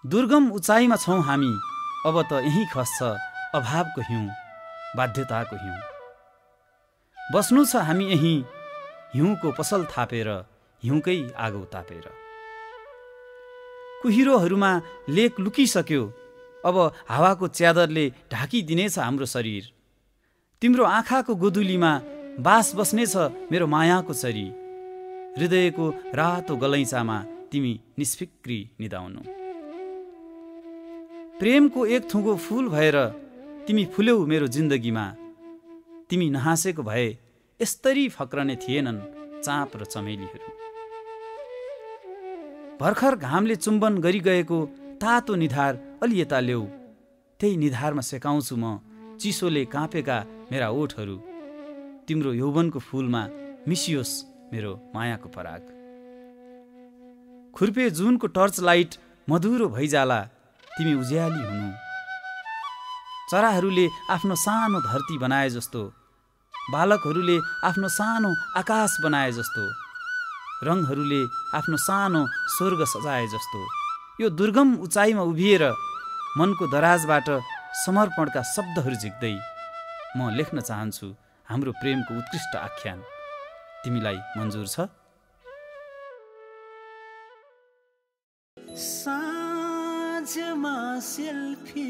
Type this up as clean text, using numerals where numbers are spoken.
दुर्गम उचाइमा छौँ हामी, अब त यहीँ खस्छ अभावको हिउँ, बाध्यताको हिउँ। बस्नु छ हामी यहीँ हिउँको पसल थापेर, हिउँकै आगो तापेर। कुहिरोहरूमा लेक लुकिसक्यो, अब हावाको च्यादरले ढाकिदिनेछ हाम्रो शरीर। तिम्रो आँखाको गोदुलीमा बास बस्नेछ मेरो मायाको चरी। हृदयको रातो गलैँचामा तिमी निष्फिक्री निदाउनु। प्रेमको एक थुङ्गो फूल भएर तिमी फुल्यौ मेरो जिन्दगीमा। तिमी नहाँसेको भए यस्तरी फक्रने थिएनन् चाँप र चमेलीहरू। भर्खर घामले चुम्बन गरिगएको तातो निधार अलि यता ल्याऊ, त्यही निधारमा सेकाउँछु म चिसोले काँपेका मेरा ओठहरू। तिम्रो यौवनको फूलमा मिसियोस् मेरो मायाको पराग। खुर्पे जुनको टर्च लाइट मधुरो भइजाला तिमी उज्याली हुनु। चराहरूले आफ्नो सानो धरती बनाए जस्तो, बालकहरूले आफ्नो सानो आकाश बनाए जस्तो, रङहरूले आफ्नो सानो स्वर्ग सजाए जस्तो, यो दुर्गम उचाइमा उभिएर मनको दराजबाट समर्पणका शब्दहरू झिक्दै म लेख्न चाहन्छु हाम्रो प्रेमको उत्कृष्ट आख्यान। तिमीलाई मन्जुर छ? साँझमा सेल्फी